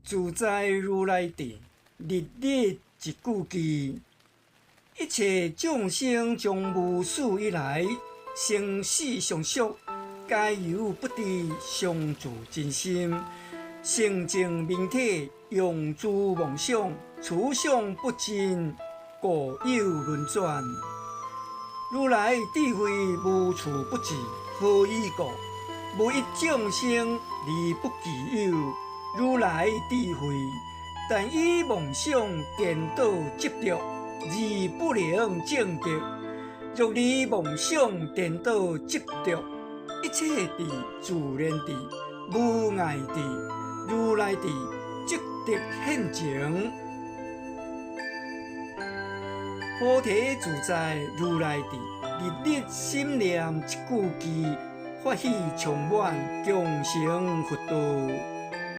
自在如來智，日日一句偈，一切眾生從無始以來，生死相續，皆由不知常住真心，成正明體，用諸妄想，此相不盡，故有輪轉。如來智慧無處不至，何以故？無一眾生而不具有如來智慧，但以妄想顛倒執著，而不能證得。若離妄想顛倒執著，一切智自然智、無礙智、如來智，即得現前。菩提自在如來智，日日心念一句偈，法喜充滿，共成佛道。